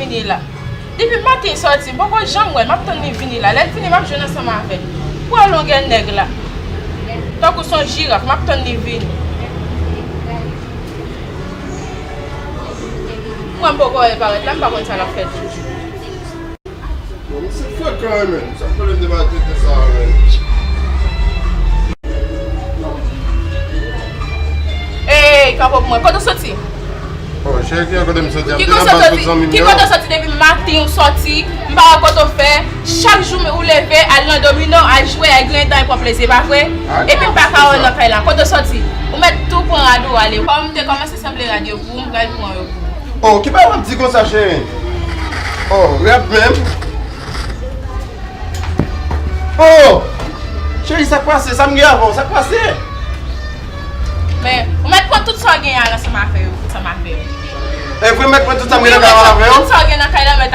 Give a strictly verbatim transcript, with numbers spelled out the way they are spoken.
vini la. Depi maten li sòti, m poko janm wè l, m ap tann li vini la. Lè l vini, m ap jwenn ansanm avè l. Pran longè nèg la. Tankou s on jiraf, m ap tann li vini. Mwen m poko wè l parèt la, m pa konn sa l ap fè toujou. Bon, misye frekan wi menm. Sa k pwoblèm de maltretans sa a menm? Ey, kanpe pou mwen. Kote w soti? Oh, cheri, ki kote m soti? Ap vin anba tout zanmi m yo. Ki kote w soti depi maten ou soti? M pa wè kote w fè. Chak jou ou leve, al nan domino, al jwe, al griyen dan, al pran plezi, pa vre? Epi m pa ka wè w nan kay la. Kote w soti? Ou mèt tou pran rad ou ale. Kòm m te kòmanse sanble rad yo pou ou, m pral pran yo pou ou. Oh, ki bagay w ap di konsa, cheri? Oh, rèd menm. Oh! Cheri, sa k pase? Sa m gen avè w? Sa k pase? Men, ou mèt pran tout sa w gen al ansanm avè yo, ansanm avè yo. E vre, m mèt pran tout sa m gen nan kay la avè yo? Tout sa w gen nan kay la, mèt